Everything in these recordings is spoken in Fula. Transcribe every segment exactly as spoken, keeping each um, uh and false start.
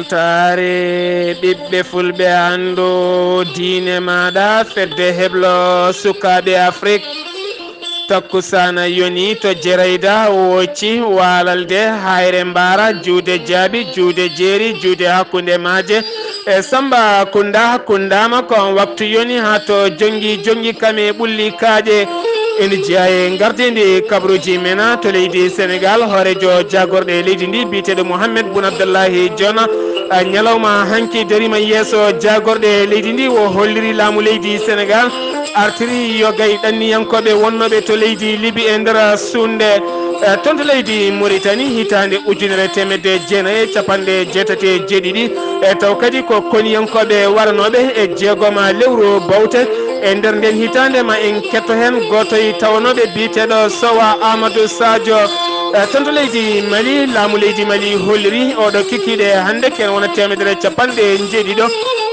Taare ɓiɓɓe fulɓe, anndu diine maaɗa, fedde heblo sukaaɓe Afrik. Takkusaana yoni to Jerayda, wocci waalalde, hayre mbaara, juude jaabi, juude jeeri, juude hakkunde maaje. E Samba Kunda, kundaama ko on waktu yoni haa to jongi, jongi kame ɓulli kaaƴe. Ene jeyaa e ngardiindi kabaruuji mena to leydi Senegal, hooreejo jaagorɗe leydi ndi biyeteeɗo Mohamed Boun Abdallahi Dionne. A, ñalawma hanki dariima yeeso jaagorɗe leydi ndi, o holliri laamu leydi Senegal artiri yogay ɗanniyankooɓe wonnooɓe to leydi Libi e nder suunde, e, toon to leydi Moritani hitaande ujunere teemedde jeenayi e capanɗe jeetati e jeeɗiɗi. E, taw kadi ko koniyankooɓe waranooɓe e jeegoma lewru bawte. E nder nden hitaande, ma en ketto heen gooto e tawanooɓe biyeteeɗo Sowa Amadou Sadio. E, toon to leydi Mali, laamu leydi Mali holliri oɗo kikiiɗe hannde ken wona teemedere capanɗe njeeɗiɗo.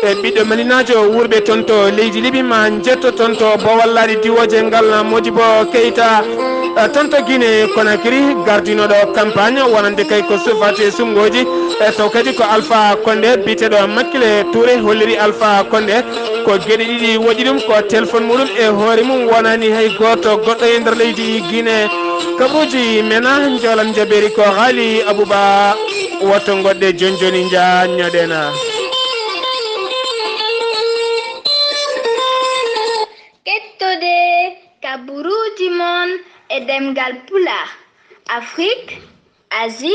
E, ɓiɗɗo malinaajo wuurɓe toon to leydi Libi ma njetto toon to Bowallaaɗi diwooje ngal Modibo Keita. E, toon to Guinée Conakry, gardinooɗo campagne wonande kay ko sufaate suɓngooji. E, taw kadi ko Alpha Condé, biyeteeɗo Makile Touré holliri Alpha Condé ko geɗe ɗiɗi woɗɗi ɗum, ko téléphone muɗum e hoore mum wonani hay gooto goɗɗo e nder leydi Guinée. Kabaruuji mena, njoolam jabeeri ko haali Abouba. Woto ngoɗɗe jooni jooni njaa ñoɗena. Kettode kabaruuji mon e ɗemngal Pulaar, Afrik, Asie,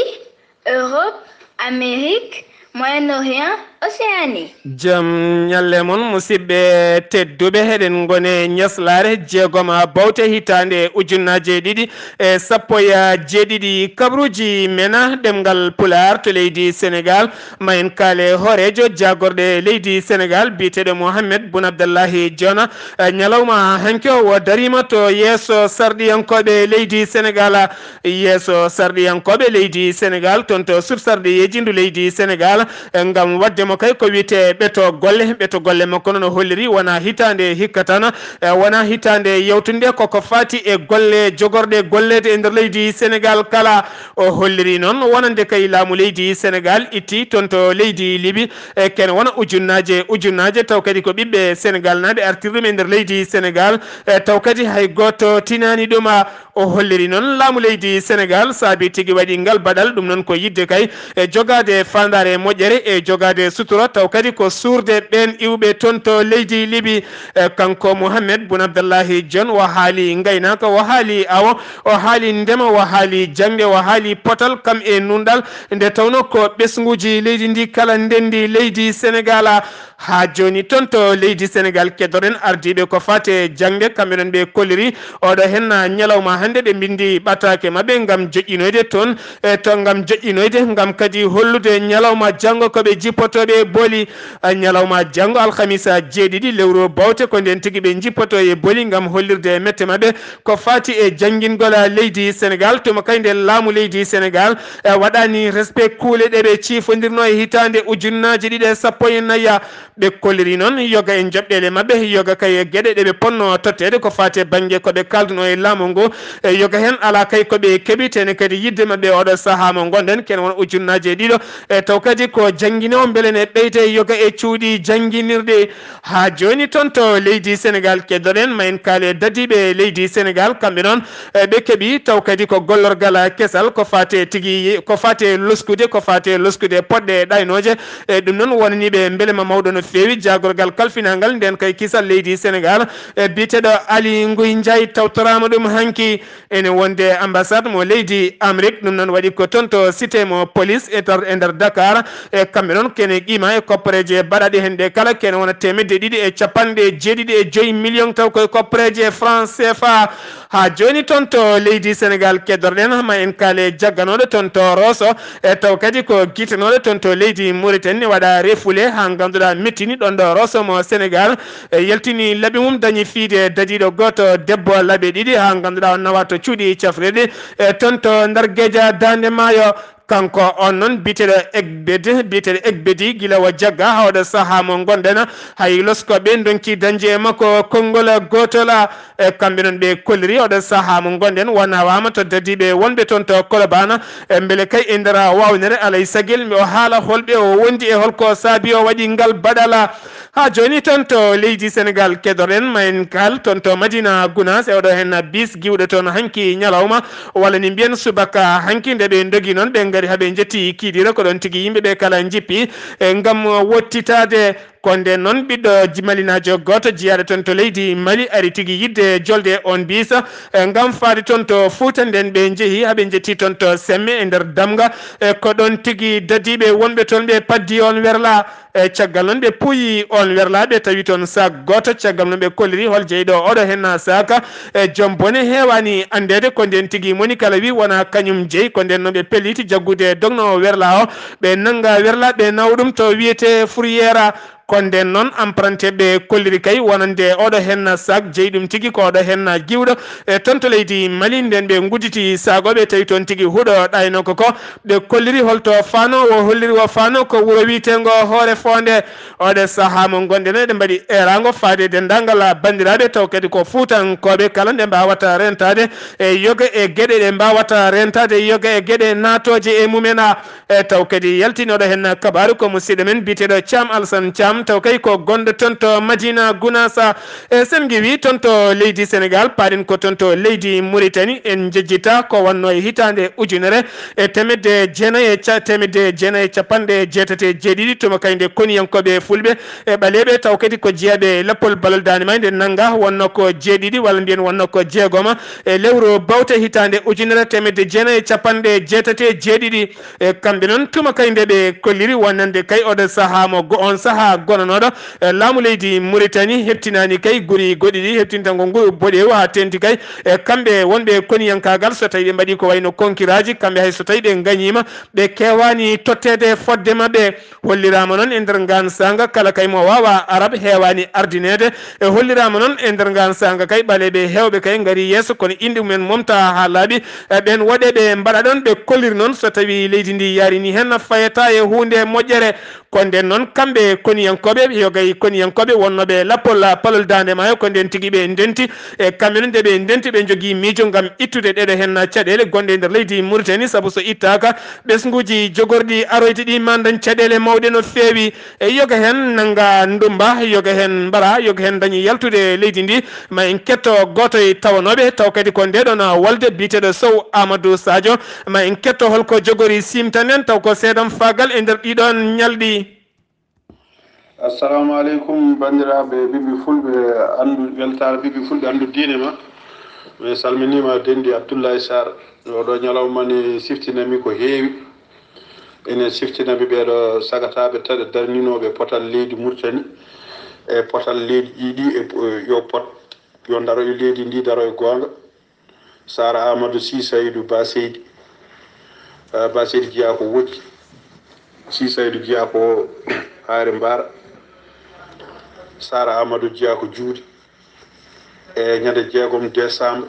Europe, Amérique, Moyen-Orient, Océanie. Jam ñalle mon, musidɓe tedduɓe, heɗen ngone ñaslaare jeegoma bawte hitaande ujunnaaje ɗiɗi e sappo e jeeɗiɗi. Kabaruuji mena ɗemngal Pulaar to leydi Senegal, ma en kaale hooreejo jaagorɗe leydi Senegal biyeteeɗo Mohamed Boun Abdallahi Dionne. E, ñalawma hanki o, o dariima to yeeso sarɗiyankooɓe leydi Senegal. Yeeso sarɗiyankooɓe leydi Senegal, toon to sud sarɗiyeeji ndu leydi Senegal, e, ngam waɗde mo kay ko wiyetee ɓeto golle. Ɓeto golle makko noon o holliri wona hitaande hikka tan, e, wona hitaande yawtunde, koko faati e golle jogorɗe golleede e nder leydi Senegal kala. O holliri noon wonande kay laamu leydi Senegal itti toon to leydi Libi, e, ken wona ujunnaaje ujunnaaje, taw kadi ko ɓiɓɓe Senegal naaɓe artiri ɗum e nder leydi Senegal, e, taw kadi hay gooto tinaani ɗum. O holliri noon laamu leydi Senegal saabi tigi waɗi ngal baɗal, ɗum noon ko yiɗde kay e jogaade faandaare moƴƴere e jogaade sutura, taw kadi ko suurde ɓeen iwɓe toon to leydi Libi. E, kanko Mohamed Boun Abdallahi Dionne, o haali ngaynaaka, o haali awo, o haali ndema, o haali jaŋde, o haali potal kam e nunɗal, nde tawnoo ko ɓesnguuji leydi ndi kala ndenndi leydi Senegal. Haa jooni toon to leydi Senegal keddoɗen ardiiɓe ko faati e jaŋde, kamɓe noon ɓe kolliri oɗo heen ñalawma hannde, ɓe mbinndi ɓataake maɓɓe ngam joƴƴinoyde toon, e to ngam joƴƴinoyde, ngam kadi hollude ñalawma janngo ko ɓe jippotooɓe e booli. A, ñalawma janngo alhamisa jeeɗiɗi lewru bawte, ko ndeen tigi ɓe njippoto e booli ngam hollirde e mette maɓɓe ko faati e janngingol leydi Senegal. Tuma kay nde laamu leydi Senegal, e, waɗani respect kuule ɗe ɓe ciifondirno e hitaande ujunnaaje ɗiɗi e sappo e nayi. Ɓe kolliri noon yoga e njoɓɗeele maɓɓe, yoga kay e geɗe ɗe ɓe ponno totteede ko faati e bannge ko ɓe kaalduno e laamu ngu. E, yoga heen alaa kay ko ɓe keɓi, tene kadi yiɗde maɓɓe oɗo sahaa mo ngonɗen, ken won ujunnaaje ɗiɗo. E, taw kadi ko jannginoowo mbele ne ɓeyde yoga e cuuɗi jannginirɗi. Haa jooni toon to leydi Senegal keddoɗen, ma en kaale dadiiɓe leydi Senegal, kamɓe noon, e, ɓe keɓi taw kadi ko gollorgal kesal ko faati e tigi, ko faati e loskude, ko faati e loskude poɗɗe ɗaynooje. E, ɗum noon wonani ɓe mbelema mawɗo no feewi. Jaagorgal kalfinangal nden kay kisal leydi Senegal, e, biyeteeɗo Ali Nguy Ndiaye tawtoraama ɗum hanki. Ene wonde ambassade mo leydi Amérique, ɗum noon waɗi ko toon to cité mo police e tar-, e nder Dakar. E, kamɓe noon kene qima e koppareeje baɗaɗe heen ɗe kala kene wona teemedde ɗiɗi e capanɗe jeeɗiɗi e joyi million, taw koye koppareeje franc C F A. Haa jooni toon to leydi Senegal keddorɗen, ma en kaale jagganooɗo toon to Rosso, e taw kadi ko gitanooɗo toon to leydi Mauritanie, waɗa refoulé haa ngannduɗaa mettini ɗoon ɗo Rosso mo Senegal, e yaltini laɓi mum, dañi fiide dadiiɗo gooto debbo laɓe ɗiɗi, haa ngannduɗaa o nawa to cuuɗi cafrirɗi, e toon to Ndargeja Daande Maayo. Kanko on noon biyeteeɗo Egbedi, biyeteeɗo Egbedi gila o jagga hawɗo sahaa mo ngonɗen, hay loskooɓe ndonki dañde e makko konngol gootol. E kamɓe noon ɓe kolliri oɗo sahaa mo ngonɗen, wona waama to dadiiɓe wonɓe toon to Kolobaan, e mbele kay e nder wawnere alay sagel mi o haala holɓe o wondi e holko saabi o waɗi ngal baɗala. Haa jooni toon to leydi Senegaal keɗoɗen ma en kaal toon to Madina Gunaas e oɗo heen bis giwɗo toon hanki ñalawma walla ni mbiyen subaka hanki nde ɓe ndogi noon ɓe ngari haa ɓe njetti Kiiɗiira ko ɗoon tigi yimɓe ɓe kala njippi e ngam wottitaade. Ko ndeen noon ɓiɗɗo ji- malinaajo gooto jiyaaɗo toon to leydi Mali ari tigi yiɗde jolde on bis e ngam faade toon to Fuuta ndeen ɓe njehi haa ɓe njetti toon to Semme e nder Damga e ko ɗoon tigi dadiiɓe wonɓe toon ɓe paddi on werla. E caggal noon ɓe puyi on werlaaɓe tawi toon sac gooto. Caggal noon ɓe kolliri hol jeyɗo oɗo henna sac. E joom bone heewaani anndeede ko ndeen tigi moni kala wi wona kañum jeyi. Ko ndeen noon ɓe pelliti jaggude dogno o werla o. Ɓe nannga werla ɓe nawa ɗum to wiyetee Fourrière. Ko ndeen noon emprunté ɓe kolliri kay wonande oɗo henna sac jeyi ɗum tigi ko oɗo henna giwɗo. E toon to leydi Mali ndeen ɓe ngudditi sac o ɓe tawi toon tigi huɗo ɗaynoko ko. Ɓe kolliri holto faano o holliri o faano ko wuro wiyeteengo Hoore Foonde. Oɗo sahaa mo ngonɗen eɗen mbaɗi eeraango faade e denndaangal banndiraaɓe taw kadi ko fuutankooɓe kala nde mbaawata reentaade e yoga e geɗe ɗe mbaawata reentaade e yoga e geɗe naatooje e mumen. E taw kadi yaltinoɗo heen kabaaru ko musidɗo men biyeteeɗo Thiam Alassane Thiam taw kay ko gonɗo toon to Madina Gunaas. E sen ngiwi toon to leydi Senegaal paaɗen ko toon to leydi Muritani en njejjita ko wonno e hitaande ujunere e teemedde jeenayi e ca- teemedde jeenayi e capanɗe jeetati e jeeɗiɗi tuma kay nde koniyankooɓe fulɓe e ɓaleeɓe taw kadi ko jeyaɓe e leppol balol daande may nde nannga wonno ko jeeɗiɗi walla mbiyen wonno ko jeegoma e lewru bawte hitaande ujunere teemedde jeenayi e capanɗe jeetati e jeeɗiɗi. E kamɓe noon tuma kay nde ɓe kolliri wonande kay oɗo sahaa mo go- on sahaa gonanooɗo e laamu leydi Muritani heɓtinaani kay guri goɗɗi ɗi heɓtinta ngo nguru boɗeewu haa teenti kay e kamɓe wonɓe koniyankaagal so tawi ɓe mbaɗi ko wayno konkiraaji kamɓe hay so tawi ɓe ngañiima ɓe keewaani totteede fodde maɓɓe. Holliraama noon e nder ngaan saanga kala kay mo waawa arab heewaani ardineede. E holliraama noon e nder ngaan saanga kay ɓaleeɓe heewɓe kay ngari yeeso kono inɗe mumen momta haa laaɓi. E ɓeen woɗeeɓe mbaɗa ɗoon ɓe kolliri noon so tawi leydi ndi yaarini heen fayata e huunde moƴƴere. Ko ndeen noon kamɓe koniyankooɓe yogay koniyankooɓe wonnooɓe lappol palol daande maayo ko ndeen tigi ɓe ndenti. E kamɓe noon nde ɓe ndenti ɓe njogii miijo ngam ittude ɗeɗo heen caɗeele gonɗe e nder leydi Muritani sabu so ittaaka ɓesnguuji jogorɗi aroyde ɗi mandan caɗeele mawɗe no feewi. E yoga heen nannga ndumba yoga heen mbara yoga heen dañi yaltude leydi ndi. Ma en ketto gooto e tawanooɓe taw kadi ko ndeɗon wolde biyeteeɗo Sow Amadou Sadio. Ma en ketto holko jogori simtanen taw ko seedam faagal e nder ɗiɗon ñalɗi. Assalamu aleykum banndiraaɓe ɓiɓɓe fulɓe anndu weltaare ɓiɓɓe fulɓe anndu diine ma. Mi salminiima denndi Abdullahi Sarr. Oɗo ñalawma ne siftinami ko heewi. Ene siftinami ɓeeɗo sagataaɓe taɗe darninooɓe potal leydi Murtani e potal leydi ɗiɗi e yo pot yo ndaro e leydi ndi daro e goonga. Sara Amadou Sy Saydou Ba Seydi. Ba Seydi jeyaa ko Woji. Sy Saydou jeyaa ko Haare Mbaara. Sara Amadou jeyaa ko Juuɗe. E ñande jeegom décembre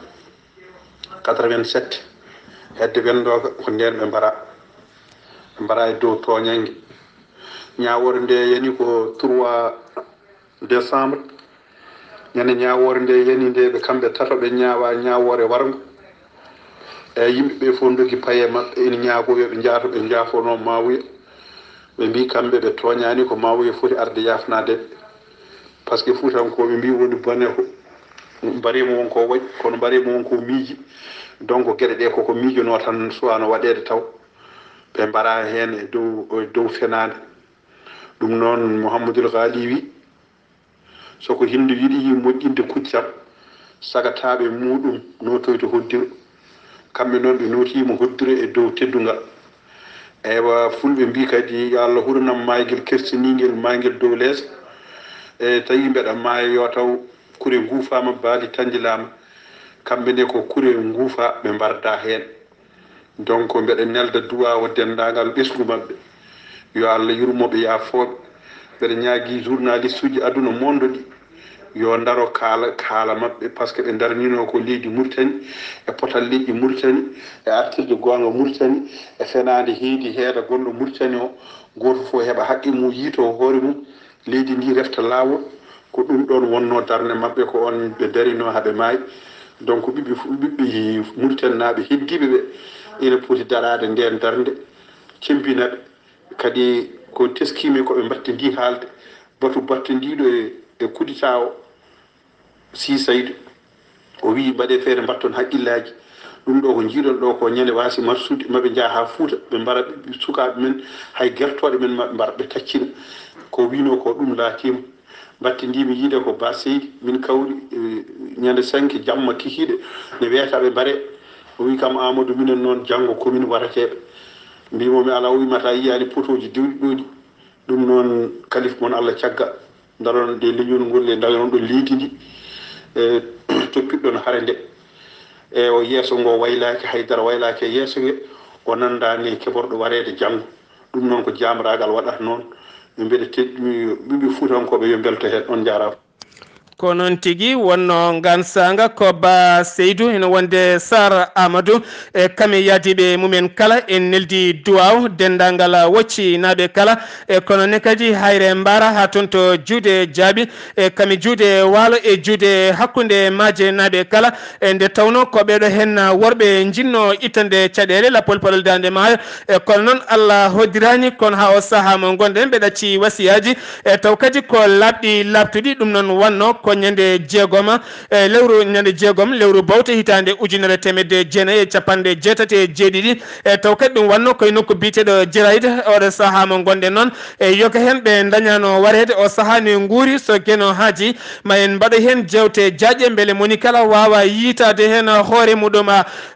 quatre-vingt-sept hedde wendooka ko ndeen ɓe mbara ɓe mbara e dow tooñannge. Ñaawoore nde yani ko trois décembre. Ñande ñaawoore nde yani nde ɓe kamɓe tato ɓe ñaawa ñaawoore warngo. Eyi yimɓe ɓe fof ndogi paye maɓɓe ina ñaago yo ɓe njaato ɓe njaafono Mawuya. Ɓe mbi kamɓe ɓe tooñaani ko Mawuya foti arde yaafnaade ɓe. Par ce que Fuutankooɓe mbi woni bone ko mbareemo won ko waɗi kono mbareemo won ko miiji. Donc geɗe ɗe koko miijono tan suwano waɗeede taw ɓe mbara heen e dow e dow fenaande. Ɗum noon Muhammadul Haali wi so ko Hinndu yiɗi moƴƴinde kuccam sagataaɓe muuɗum nootoyto hoddiro. Kamɓe noon ɓe nootiima hoddiro e dow teddungal. Eywa fulɓe mbi kadi yo Allah huranam maayngel kersiniingel maayngel dow lees. E tawi mbeɗa maaya yo taw kure nguufaama baali tanndilaama. Kamɓe ne ko kure nguufa ɓe mbarda heen. Donc mbeɗa nelda duwaawa denndaangal ɓesngu maɓɓe yo Allah yurmo ɓe yaafoo ɓe. Mbeɗa ñaagii journaliste uji aduna monde ɗi Yo ndaro kaala, kaala maɓɓe, par ce que ɓe ndarnino ko leydi Mauritanie, e potal leƴƴi Mauritanie, e artirde goonga Mauritanie, e fenaande heedi heeda gonɗo Mauritanie o, gooto fof heɓa haqqe mum, yiito hoore mum, leydi ndi refta laawol. Ko ɗum ɗoon wonno darnde maɓɓe, ko on ɓe darino haa ɓe maayi. Donc ɓiɓɓe fu-, ɓiɓɓe Mauritanie naaɓe heddiiɓe ɓe ina poti daraade ndeen darnde, cembina ɓe. Kadi ko teskiimi ko ɓe mbattindii haalde batu battindiiɗo e, e kudita o, Sii Saydu. O wii, mbaɗee feere, mbatton haqqillaaji. Ɗum ɗo ko njiiɗon ɗo ko ñande waasi marsude, maɓe njaha haa Fuuta, ɓe mbara ɓe, sukaaɓe men, hay gertooɗe men maɓe mbara, ɓe taccina. Ko wiinoo ko ɗum laatiima. Mbattindiimi yiide ko Ba Seydi, min kawri, eh, ñande sanke jamma kikiiɗe, ne weeta ɓe mbare. O wii kam, Amadou, minen noon janngo ko min wareteeɓe. Mbiimi, alaa, o wii, mata yiyaani potooji diwɗi ɗo ɗi. Ɗum noon, kalif mon Allah cagga, ndaron ɗe leñol ngol e ndaron ɗo leydi ndi, e toppitɗon hare nde. E o yeeso ngo waylaaki, haydara waylaaki e yeeso nge, o nanndaani e keɓorɗo wareede janngo. Ɗum noon ko jaamraagal waɗata noon. Mbeɗa teɗɗumi ɓiɓɓe Fuutankooɓe, yo mbelto heen. On njaaraama. Ko noon tigi wonno ngaan saanga ko Ba Seydu, ene wonde Sar Amadou, e kame yaadiiɓe mumen kala, en neldi duwaaw denndaangal woccinaaɓe kala, e kono ne kadi hayre mbaara haa toon to juuɗe jaaɓi, e kame juuɗe waalo e juuɗe hakkunde maaje naaɓe kala, e nde tawnoo ko ɓeeɗo heen worɓe njinnoo ittande caɗeele lappol palol daande maayo, e kono noon Allah hoddiraani, kono haa o sahaa mo ngonɗen ɓe ɗacci wasiyaaji, e taw kadi ko laaɓɗi laaɓtuɗi. Ɗum noon wonno ko ñande jeegoma, e lewru, ñande jeegom lewru bawte hitaande ujunere teemedde jeenayi e capanɗe jeetati e jeeɗiɗi, e taw kadi ɗum wonno koye nokku biyeteeɗo Jerayde. Oɗo sahaa mo ngonɗen noon, e yoga heen ɓe ndañaano wareede, o sahaa ne nguuri, so Geno haajii ma en mbaɗo heen jeewte jaajɗe mbele moni kala waawa yiytaade heen hoore muɗum.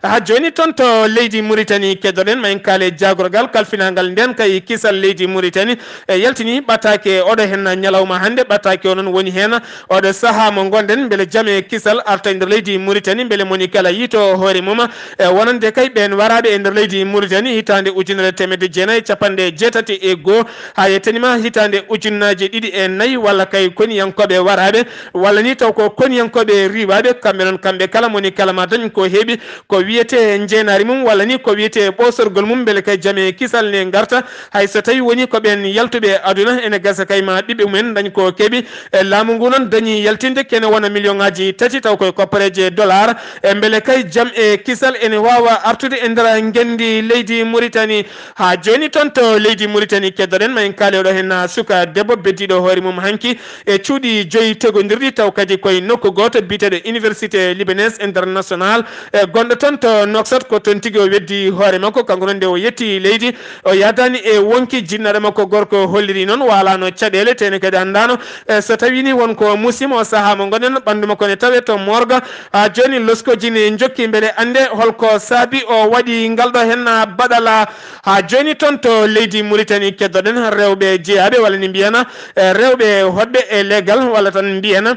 Haa jooni toon to leydi Mauritanie keddoɗen, ma en kaale jaagorgal kalfinaangal ndeen kay kisal leydi Mauritanie, e yaltini ɓataake oɗo heen ñalawma hannde. Ɓataake o noon woni heen oɗo sahaa mo ngonɗen, mbele jam e kisal arta e nder leydi Mauritanie, mbele moni kala yiito hoore mum. E wonande kay ɓeen waraaɓe e nder leydi Mauritanie hitaande ujunere teemedde jeenayi e capanɗe jeetati e goo, haa yettanima hitaande ujunnaaje ɗiɗi e nayi, walla kay koniyankooɓe waraaɓe, walla ni taw ko koniyankooɓe riiwaaɓe, kamɓe noon, kamɓe kala moni kala ma dañ ko heewi, ko wiyetee njeenaari mum, walla ni ko wiyetee ɓoosorgol mum, mbele kay jam e kisal ne ngarta. Hay so tawii woni ko ɓeen yaltuɓe aduna, ene gasa kay ma ɓiɓɓe mumen dañ ko keɓi. E laamu ngu noon dañi yaltinde kene wona million ŋaaji tati, taw koye koppareeje dollar. E mbele kay jam e kisal ene waawa artude e nder ngenndi leydi Mauritanie. Haa jooni toon to leydi Mauritanie keddoɗen, ma en kaale oɗo heen suka debbo beddiiɗo hoore mum hanki e cuuɗi joyi tegondirɗi, taw kadi koye nokku gooto biyeteeɗo Université Libanaise International, e gonɗo toon to Nouakchott. Ko toon tigi o weddi hoore makko, kanko noon nde o yetti leydi, o yahdaani e wonkii. Jinnaaɗo makko gorko holliri noon waalaano caɗeele, tee ne kadi anndaano, e so tawii ni won ko musiima. O sahaa mo ngonɗen, ɓanndu makko ne tawee to morgue. Haa jooni loskooji ne njokki mbele annde holko saabi o waɗi ngal ɗo heen baɗala. Haa jooni toon to leydi Mauritanie keddoɗen, rewɓe jeyaaɓe walla ni mbiyana, e rewɓe hoɗɓe e leegal walla tan mbiyana,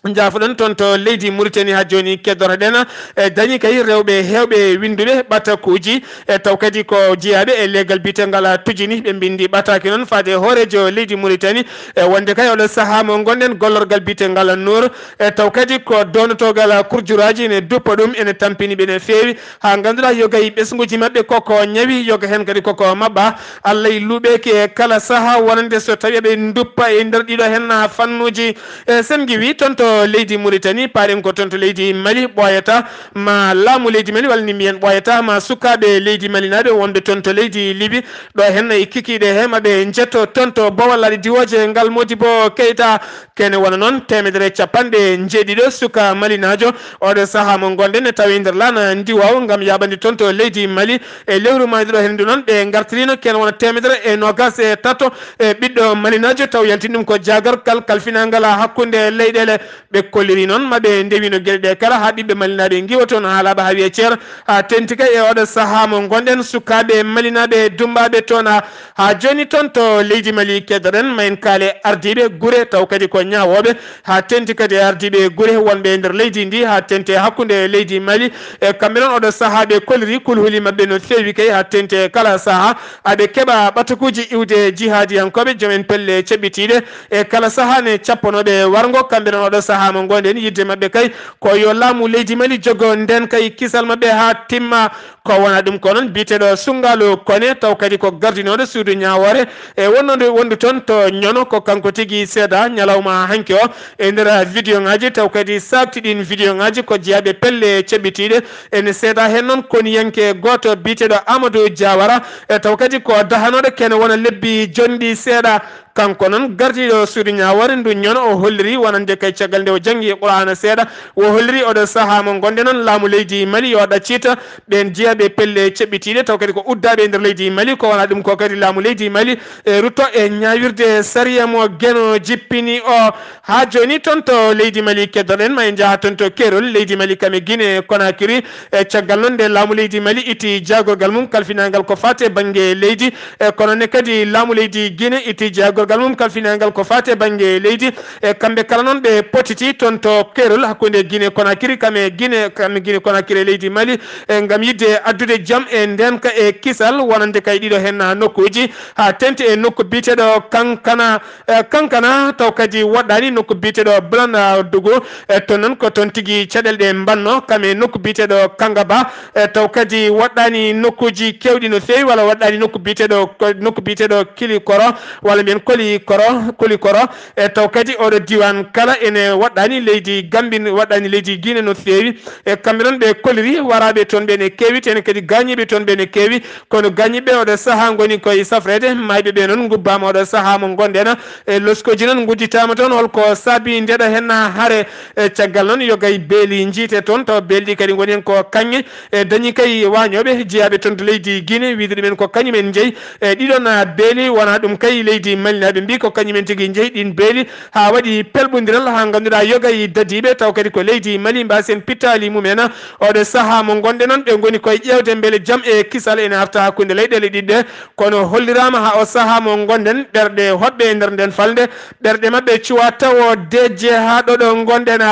njaafoɗon toon to leydi Mauritanie haa jooni keddotoɗen, e dañi kay rewɓe heewɓe winnduɓe ɓatakuuji, e taw kadi ko jeyaaɓe e leegal biyetengal Tujini, ɓe mbinndi ɓataake noon faade e hooreejo leydi Mauritanie, e wonde kay oɗo sahaa mo ngonɗen gollorgal biyetengal Nour, e taw kadi ko doonotoogal kurjuraaji ene duppa ɗum, ene tampini ɓe no feewi, haa ngannduɗaa yoga e ɓesnguuji maɓɓe koko ñawi, yoga heen kadi koko maɓɓa. Allah e luuɓeeki e kala sahaa, wonande so tawii eɓe nduppa e nder ɗiɗo heen fannuuji. E sen ngiwii toon to leydi Mauritanie, paaren ko toon to leydi Mali, ɓooyata ma laamu leydi Mali, walla ni mbiyen ɓooyata ma sukaaɓe leydi Mali naaɓe wonɓe toon to leydi Libi, ɗo heen e kikiiɗe he maɓe njetto toon to Bowal laaɗe diwooje ngal Modibo Keita. Kene wona noon teemedere e capanɗe njeeɗiɗo suka malinaajo. Oɗo sahaa mo ngonɗen ne tawi nder laana Ndiwaaw ngam yaaɓande toon to leydi Mali. E lewru mayduɗo heen ndu noon, ɓe ngartirino kene wona teemedere e noogas e tato e ɓiɗɗo malinaajo, taw yaltini ɗum ko jaagargal kalfinaangal hakkunde leyɗeele Ɓe kolliri noon ma ɓe ndewino geɗe ɗe kala, haa ɓiɓɓe malinaaɓe ngiwa toon haa laaɓa haa wiya ceer. Haa tenti kay e oɗo sahaa mo ngonɗen, sukaaɓe malinaaɓe dummbaaɓe toon, haa, haa jooni toon to leydi Mali keddoɗen, ma en kaale ardiiɓe gure, taw kadi ko ñaawooɓe, haa tenti kadi e ardiiɓe gure wonɓe e nder leydi ndi, haa tenti e hakkunde leydi Mali. E kamɓe noon oɗo sahaa ɓe kolliri kulhuli maɓɓe no feewi kay, haa tenti e kala sahaa aɓe keɓa ɓatakuuji iwde jihaadiyankooɓe, joom en pelle ceɓɓitiiɗe, e kala sahaa ne cappanooɓe warngo, kamɓe noon oɗo sahaa mo ngonɗen, yiɗde maɓɓe kay ko yo laamu leydi Mali jogo ndeen kay kisal maɓɓe haa timma. Ko wona ɗum ko noon biyeteeɗo Sungalu Kone, taw kadi ko gardinooɗo suudu ñaawoore, e wonnode wondu toon to Ñono, ko kanko tigi seeda ñalawma hanki o e nder vidéo ŋaaji, taw kadi saakti ɗiin vidéo ŋaaji ko jeyaaɓe pelle ceɓɓitiiɗe. Ene seeda heen noon koniyanke gooto biyeteeɗo Amadou Diawara, e taw kadi ko dahanooɗo kene wona lebbi jonɗi seeɗa. Kanko noon gardiiɗo suudu ñaawoore ndu Ñono, o holliri wonande kay caggal nde o janngi Qur'aana seeɗa, o holliri oɗo sahaa mo ngonɗen noon laamu leydi Mali yo ɗaccit ɓeen jeyaaɓe pelle ceɓɓitiiɗe, taw kadi ko uddaaɓe e nder leydi Mali, ko wona ɗum ko kadi laamu leydi Mali e rutto e ñaawirde sariya mo Geno jippini o. Haa jooni toon to leydi Mali keddoɗen, ma en njaha toon to keerol leydi Mali kam e Guinée Conakry. E caggal noon nde laamu leydi Mali itti jaagorgal mum kalfinaangal ko faati e bannge leydi, e kono ne kadi laamu leydi Guinée itti jaagorgal mum kalfinaangal ko faati e bannge leydi. E kamɓe kala noon ɓe potiti toon to keerol hakkunde Guinée Conakry kam e Guinée, kam e Guinée Conakry e leydi Mali, e ngam yiɗde addude jam e ndeenka e kisal wonande kay ɗiɗo heen nokkuuji, haa tenti e nokku biyeteeɗo Kankana. E, Kankana, taw kadi woɗɗaani nokku biyeteeɗo Blandadougou. E, toon noon ko toon tigi caɗeele ɗe mbaɗnoo, kam e nokku biyeteeɗo Kangaba. E, taw kadi woɗɗaani nokkuuji keewɗi no feewi, walla woɗɗaani nokku biyeteeɗo, ko nokku biyeteeɗo Kilikoro, walla mbiyen Kolikoro, Kolikoro. E, taw kadi oɗo diiwaan kala ene woɗɗaani leydi Gambie, woɗɗaani leydi Guinée no feewi. E, kamɓe noon ɓe kolliri, waraaɓe toon ɓe ne keewi, te ne kadi gaañiiɓe toon ɓe ne keewi. Kono gaañiiɓe oɗo sahaa ngoni koye safreede, maayɓe ɓe noon ngubbaama oɗo sahaa mo ngonɗen. E loskooji noon ngudditaama toon, holko saabii ndeɗo heen hare? E caggal noon yogay beeli njiyte toon, taw beeli ɗi kadi ngoni heen ko kaŋŋe. E dañi kay waañooɓe jeyaaɓe toon to leydi Guinée, wiyde ɗumen ko kañumen njeyi. E ɗiɗon beeli, wona ɗum kay leydi malinaaɓe mbii ko kañumen tigi njeyi ɗiin beeli. Haa waɗi pelɓondiral, haa ngannduɗaa yogay dadiiɓe, taw kadi ko leydi Mali mbaasen pittaali mumen. Oɗo sahaa mo ngonɗen noon, ɓe ngoni koye ƴeewde mbele jam e kisal ene arta hakkunde leyɗeele ɗiɗi ɗe. Kono holliraama haa o sahaa mo ngonɗen, ɓerɗe hoɗɓe e nder nden falnde, ɓerɗe maɓɓe cuwa tawo deeƴe haa ɗo ɗo ngonɗen.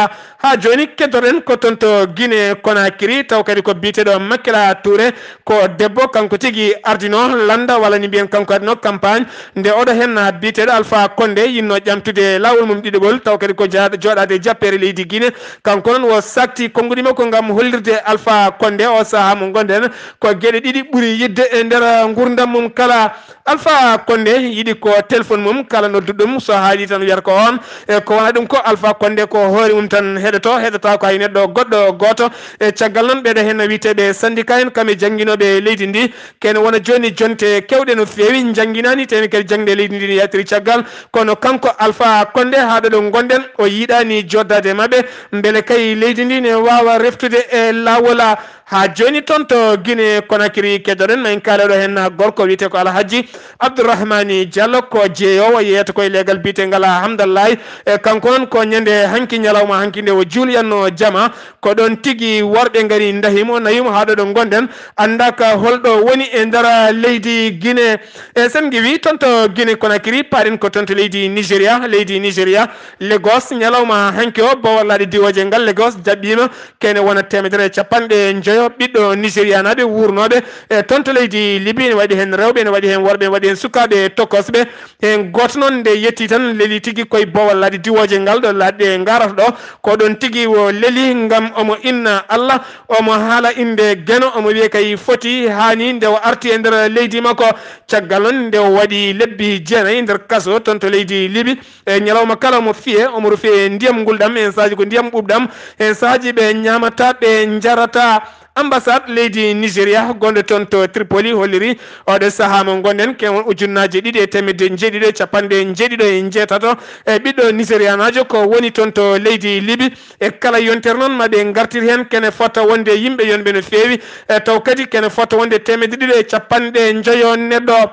Haa jooni keddoɗen ko toon to Guinée Conakry, taw kadi ko biyeteeɗo Makela Touré, ko debbo kanko tigi ardinoo lannda, walla ni mbiyen kanko ardinoo campagne. Nde oɗo heen biyeteeɗo Alpha Condé yinnoo ƴamtude laawol mum ɗiɗaɓol, taw kadi ko jaa-, jooɗaade e jappeere leydi Guinée. Kanko noon o saakti konnguɗi makko ngam hollirde Alpha Condé o sahaa mo ngonɗen ko geɗe ɗiɗi ɓuri yiɗde e nder nguurndam mum kala. Alpha Condé yiɗi ko téléphone mum kala nodduɗo ɗum so haalii tan wiyata ko oon. E ko wona ɗum ko Alpha Condé ko hoore mum tan heɗoto, heɗotaako hay neɗɗo goɗɗo gooto. E caggal noon ɓeeɗo heen no wiyeteeɓe syndicat en, kamɓe jannginooɓe leydi ndi, kene wona jooni jonte keewɗe no feewi, njannginaani, tawni kadi jaŋde leydi ndi no yaltiri caggal. Kono kanko Alpha Condé, haa ɗo ɗo ngonɗen, o yiɗaani jooɗdaade e maɓɓe, mbele kay leydi ndi ne waawa reftude e laawol. Haa jooni toon to Guinée Conakry keddoɗen, ma en kaale ɗo heen gorko wiyetee ko Alhaji Abdourahmani Diallo, ko jeeyoowo, yeeyata koye leegal biyeteengal Hamdallahi. E kanko noon ko ñande hanki, ñalawma hanki nde o juulyanno jama, ko ɗoon tigi worɓe ngari ndahi mo, nawi mo haa ɗo ɗo ngonɗen, anndaaka holɗo woni e nder leydi Guinée. E sen ngiwii toon to Guinée Conakry, paaɗen ko toon to leydi Nigeria, leydi Nigeria, Lagos, ñalawma hanki o, bowallaaɗe diwooje ngal Lagos jaɓɓiima kene wona teemedere e capanɗe njoyo ɓiɗɗo Nigerianaaɓe wuurnooɓe e toon to leydi Libi. Ene waɗi heen rewɓe, ene waɗi heen worɓe, ene waɗi heen sukaaɓe tokosɓe. Heen gooto noon nde yetti tan leli tigi koye bowallaaɗe diwooje ngal ɗo laaɗe ngarata ɗo. Ko ɗoon tigi o leli ngam omo inna Allah, omo haala innde Geno, omo wiya kay foti haani nde o arti e nder leydi makko. Caggal noon nde o waɗi lebbi jeenayi nder kaso toon to leydi Libi. E ñalawma kala omo fiye, omo rufe ndiyam ngulɗam, heen sahaaji ko ndiyam ɓuuɓɗam, heen sahaaji ɓe ñaamata, ɓe njarata. Ambassade leydi Nigeria gonɗo toon to Tripoli holliri oɗo sahaa mo ngonɗen, kewon ujunnaaji ɗiɗi e teemedde njeeɗiɗo e capanɗe njeeɗiɗo e njeetato e ɓiɗɗo Nigerianaajo ko woni toon to leydi Libi. E kala yontere noon ma ɓe ngartir heen kene fota wonde yimɓe yonɓe no feewi, e taw kadi kene fota wonde teemedde ɗiɗi e capanɗe njoyo neɗɗo.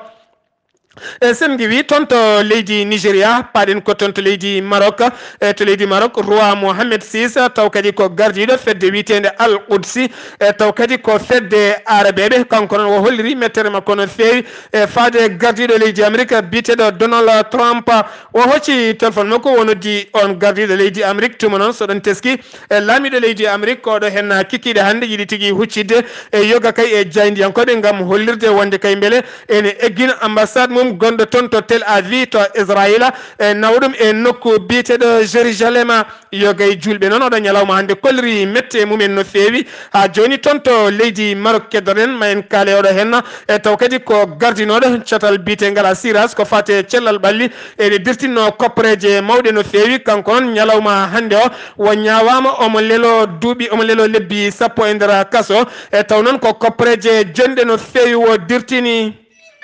E sen ngiwi toon to leydi Nigeria, paaɗen ko toon to leydi Maroc. E to leydi Maroc, roi Mohamed six, taw kadi ko gardiiɗo fedde wiyeteende Al Qudsi, e taw kadi ko fedde Arabeeɓe. Kanko noon o holliri mettere makko no feewi e faade gardiiɗo leydi Amérique biyeteeɗo Donald Trump. O hocci téléphone makko, o noddi on gardiiɗo leydi Amérique, tuma noon so ɗon teski e laamiiɗo leydi Amérique, ko ɗo heen kikiiɗe hannde yiɗi tigi huccitde e yoga kay e jaayndiyankooɓe ngam hollirde wonde kay mbele ene eggina ambassade mum gonɗo toon to Tel Aviv to Israila, e nawa ɗum e nokku biyeteeɗo Jérusalem. Yogay juulɓe noon oɗo ñalawma hannde kolliri mette e mumen no feewi. Haa jooni toon to leydi Maroc keddoɗen, ma en kaale oɗo heen, e taw kadi ko gardinooɗo catal biyetengal Asiras ko faate cellal ɓalli, ene dirtinno koppareeje mawɗe no feewi. Kanko noon ñalawma hannde o, o ñaawaama, omo lelo duuɓi, omo lelo lebbi sappo e nder kaso. E taw noon ko koppareeje jonɗe no feewi o dirtini.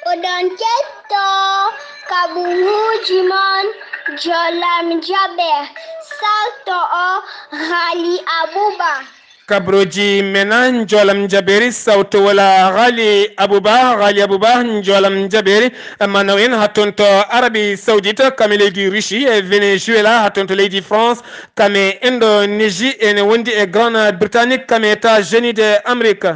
Oɗon ketto kaɓuuji mon, Jolam Jaɓe, salto o Ghali Abouba. Kabrooji men a Njoolam Jabeeri, sawto wala Ghali Abouba, Ghali Abouba, Njoolam Jabeeri, manaw en haa toon to Arabie Saoudite, kam e leydi Russie, e Venezuela, haa toon to leydi France, kam e Indonésie, ene wondi e Grande Bretagne, kam e États-Unis de Amérique.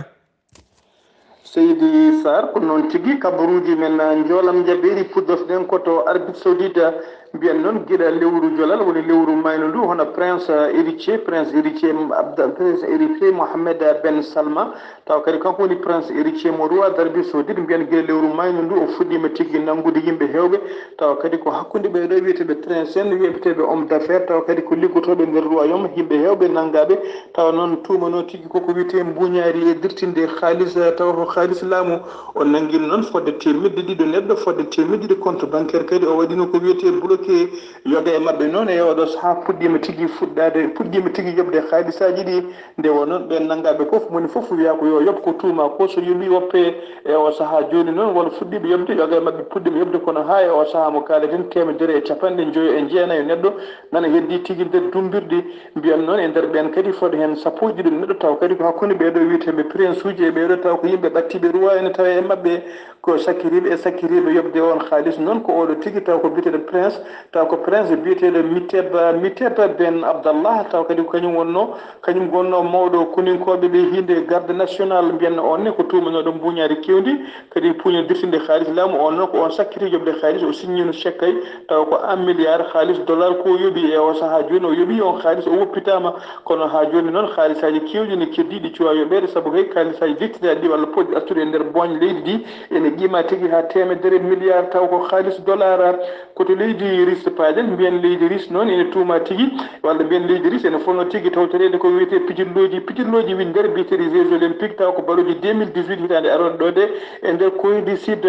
Seydi Sarr, ko noon tigi, kabaruuji men, Njoolam Jabeeri, puɗɗotoɗen ko to Arabie Saoudite, mbiyen noon gila lewru jolal, woni lewru maaynu ndu, hono Prince Héritier, Prince Héritier Abda-, Prince Héritier Mohammed Ben Salma, tawa kadi kanko woni Prince Héritier mo roi d'Arabie Saoudite, mbiyen gila lewru maaynu ndu, o fuɗɗiima tigi nanngude yimɓe heewɓe, tawa kadi ko hakkunde ɓee ɗoo wiyeteeɓe prince en, wiyeteeɓe homme d'affaires, tawa kadi ko liggotooɓe nder royaume, yimɓe heewɓe nanngaaɓe, tawa noon tuumanoo tigi koko wiyetee mbuuñaari e dirtinde haalis, tawa ko haalis laamu. O nanngii noon fodde teemedde ɗiɗo neɗɗo, fodde teemedde ɗiɗi compte bancaire kadi o waɗino ko wiyetee bloqué. Yoga e maɓɓe noon e oɗo sahaa puɗɗiima tigi fuɗɗaade, puɗɗiima tigi yoɓde haalisaaji ɗi. Nde wonoo ɓeen nanngaaɓe fof, moni fof wiyaa ko yo yoɓ ko tuumaa ko, so yoɓii woppee. E oo sahaa jooni noon, won fuɗɗiiɓe yoɓde, yoga e maɓɓe puɗɗiima yoɓde, kono haa e oo sahaa mo kaaleten, teemedere e capanɗe njoyo e jeenayo neɗɗo nana heddii tigi nder dummbirɗi. Mbiyan noon e nder ɓeen kadi fodde heen sappo e ɗiɗo neɗɗo, taw kadi ko hakkunde ɓee ɗoo wiyeteeɓe prince uji e ɓee ɗoo taw ko yimɓe ɓattiiɓe roi ene tawa e maɓɓe, ko sakkitiiɓe e sakkitiiɓe yoɓde oon haalis. Noon ko oɗo tigi taw ko biyeteeɗo prince, taw ko prince biyeteeɗo Miteb, Miteb Ben Abdallah, taw kadi ko kañum wonnoo, kañum wonnoo mawɗo koninkooɓe ɓe hiinde garde national, mbiyanno oon ne ko tuumanooɗo mbuuñaari keewndi, kadi puuña dirtinde haalis laamu. Oon noon ko oon sakkiti yoɓde haalis, o signino chèque kay, tawa ko un milliard haalis dollar ko o yoɓi e oo sahaa jooni, o yoɓi oon haalis, o woppitaama. Kono haa jooni noon, haalisaaji keewɗi ne keddii ɗi cuwaa yoɓeede, sabu kay haalisaaji dettinaaɗi ɗi walla potɗi artude e nder booñ leydi ndi ene qiima tigi haa teemedere milliard, taw ko haalis dollar. Ko to leydi Russie paaɗen, mbiyen leydi Russie noon ene tuumaa tigi, walla mbiyen leydi Russie ene fotnoo tigi tawtoreede ko wiyetee pijirlooji, pijirlooji win nder biyeteeɗi Jeux Olympiques, taw ko barooji deux mille dix-huit hitaande arooɗo ɗoo de e nder Corée du Sud.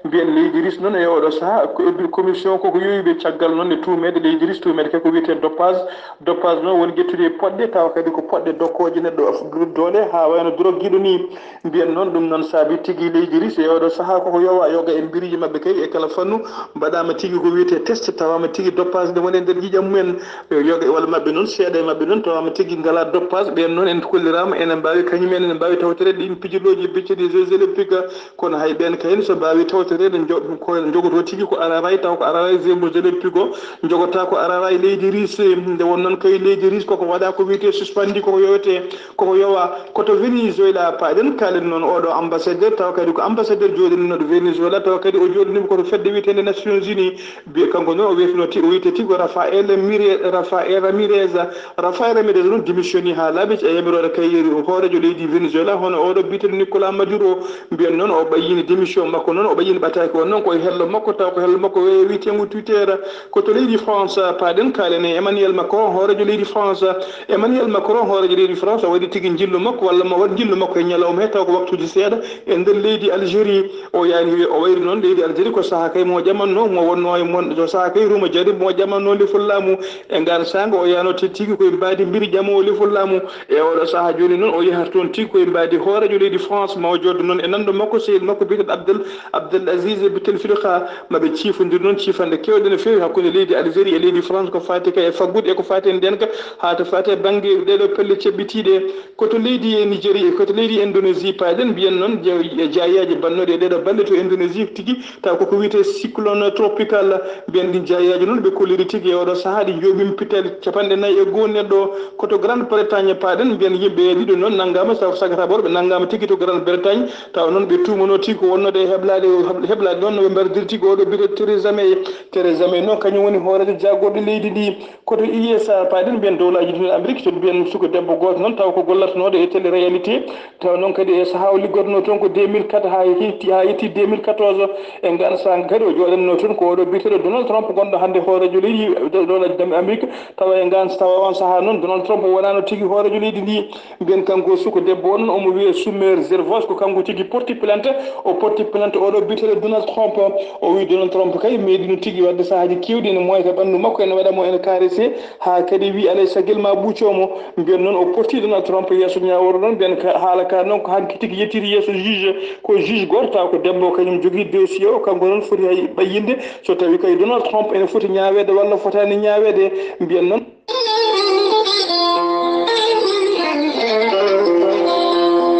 Mbiyen leydi Russie noon e oɗo sahaa, ko commission koko yowiɓe caggal noon e tuumeede leydi Russie, tuumeede kay ko wiyetee dopage. Dopage noon woni ƴettude e poɗɗe, tawa kadi ko poɗɗe dokkooje neɗɗo doole haa wayno drogue jiɗo ni. Mbiyen noon ɗum noon saabi tigi leydi Russie e oɗo sahaa koko yowa yoga e mbiriiji maɓɓe kay e kala fannu. Mbaɗaama tigi ko wiyetee test, tawaama tigi dopage ne woni e nder ƴiiƴam mumen. Yoga e walla maɓɓe noon, seeɗa e maɓɓe noon tawaama tigi ngalaa dopage. Ɓeen noon en kolliraama, enen mbaawi, kañum en ene mbaawi tawtoreede ɗiin pijirlooji biyeteeɗi Jeux Olympiques. Kono hay ɓeen kayne so mbaawi tawtoreede, njo-, ko njogotoo tigi ko araray, taw ko araray Jeux Olympiques o, njogotaa ko araray leydi Russie. Nde won noon kay leydi Russie koko waɗaa ko wiyetee suspendi, koko yowetee, koko yowaa. Ko to Venezuela paaɗen, kaalen noon oɗo ambassadeur, taw kadi ko ambassadeur jooɗininooɗo Venezuela, taw kadi o jooɗiniima ko to fedde wiyeteende Nations Unies. Mbiye kanko noon o wiyeteno ti-, o wiyetee tigi ko Rafael Mire-, Rafael Ramirez. Rafael Ramirez noon démissionni haa laaɓi e yamiroore kay hooreejo leydi Venezuela, hono oɗo biyeteeɗo Nicolas Maduro. Mbiyen noon o ɓayyini démission makko noon, o ɓayyini ɓataake on noon ko e hello makko, taw ko hello makko we-, wiyeteengo Twitter. Ko to leydi France paaɗen, kaalen e Emmanuel Macron, hooreejo leydi France. Emmanuel Macron, hooreejo leydi France, o waɗi tigi njillu makko, walla mo waɗ njillu makko e ñalawma he, taw ko waktuuji seeɗa e nder leydi Algérie. O yaani, o wayri noon leydi Algérie ko sahaa kay mo ƴamanno, mo wonno e mon, so sahaa Ruma jari mo ƴamanno lefol laamu e ngaan saanga, o yano te tigi koye mbaadi mbiri ƴamo lefol laamu. E oɗo saha jooni noon, o yahata toon tigi koye mbaadi hoorejo leydi France, maw joddo noon e nanɗo makko, sehil makko biyeteɗo Abdel, Abdel Aziz Bouteflika. Maɓe ciifondir noon ciifande kewɗe no feewi hakkunde leydi Algérie e leydi France, ko faati kay e faggude e ko faati e ndenka, haa to faati e bannge ɗeɗo pelle ceɓɓitiiɗe. Koto leydi e Nigeria, koto leydi Indonésie, paaɗen mbiyen noon, ja-, jaayaaji bannoɗi e ɗeɗo balle to Indonésie tigi, taw koko wiyetee cyclone tropical. Mbiyen ɗin jaayaaji noon ɓe kolliri tigi e oɗo sahaa, ɗi njooɓima pitel capanɗe nayi e goo neɗɗo. Koto Grande Bretagne paaɗen, mbiyen yimɓe ɗiɗo noon nanngaama, sabu sagata ɓe nanngama tigi to Grande Bretagne, taw noon ɓe tuumano tigi ko wonnode e heblade, heblade noon no ɓe mbardiri tigi oɗo biyeteɗo Theresa May. Theresa May noon kañum woni hooreejo jaagorɗo leydi ndi. Koto U S A paaɗen, mbiyen dowlaaji ɗin Amérique, to mbiyen suka debbo gooto noon, taw ko gollatnooɗo e télé-réalité, taw noon kadi e sahaa o liggotonoo toon ko deux mille quatre haa yetti, haa yetti deux mille quatorze. E ngaan saanga kadi o jooɗatnoo toon ko oɗo biyeteeɗo Donald Trump, gonɗo hannde hooreejo leydi, dowlaaji ɗin Amérique. Tawa e ngaan, tawa on sahaa noon Donald Trump wonaano tigi hooreejo leydi ndi. Mbiyen kanko suka debbo on, omo wiyee Summer Zervos, ko kanko tigi porti plainte. O porti plainte oɗo biyeteeɗo Donald Trump. O wii Donald Trump kay meeɗino tigi waɗde sahaaji keewɗi ene moyta ɓanndu makko, ene waɗa mo ene caressé, haa kadi wii alay saggel ma ɓuucoo mo. Mbiyen noon o porti Donald Trump yeeso ñaawooru noon, mbiyen ka, haala ka noon ko hanki tigi yettiri yeeso juge. Ko juge gooto taw ko debbo kañum jogii dossier o, kanko noon foti hay ɓayyinde. So tawi kay Donald Trump ene foti ñaaweede walla fotaani ñaaweede, mbiyen noon.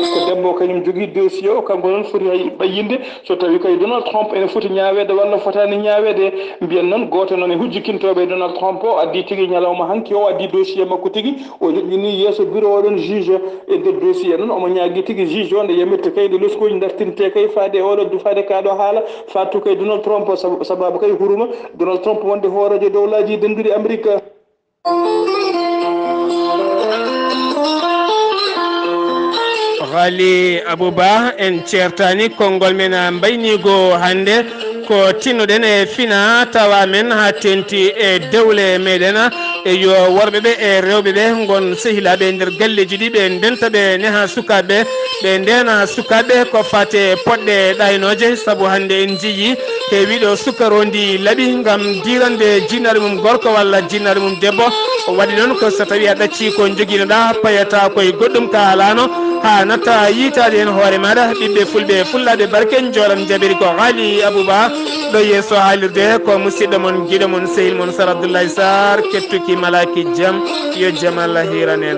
Ko debbo kañum jogii dossier o, kanko noon foti hay ɓayyinde. So tawi kay Donald Trump ene foti ñaaweede walla fotaani ñaaweede, mbiyen noon gooto noon e hujjikintooɓe e Donald Trump o addi tigi ñalawma hanki o addi dossier makko tigi, o joƴƴini yeeso bureau oɗon juge. E nder dossier noon omo ñaagi tigi juge o nde yamirta kay nde loskooji dartinte kay faade e oɗo, faade ka ɗo haala, faatu kay Donald Trump o, sab-, sababu kay huruma Donald Trump wonde hooreejo dowlaaji dennduɗi Amérique. Ghali Abouba, en ceertaani konngol men mbayniigo hannde. Ko tinnoɗen e fina tawa men haa teŋti e dewle meɗen. Eyo, worɓe ɓe e rewɓe ɓe ngon sehilaaɓe e nder galleeji ɗi, ɓe ndenta ɓe neha sukaaɓe, ɓe ndeena sukaaɓe ko fate poɗɗe ɗaynooje. Sabu hannde en njiyi heewiiɗo suka rondi laɓi ngam diirande jinnaare mum gorko walla jinnaare mum debbo. O waɗi noon ko so tawi a ɗaccii ko njogiinoɗaa, payataa ko e goɗɗum ka halaano, haa natta yiitaade heen hoore maaɗa. Ɓiɓɓe fulɓe e fullaaɓe barke njoolam jaɓiri ko Haali Abouba. Ɗo yeeso haalirde ko musidɗo mon, giɗo mon, sehil mon Sar Abdoulaye Sarr, kettuki malaaki jam. Yo jam Allah hiiran en.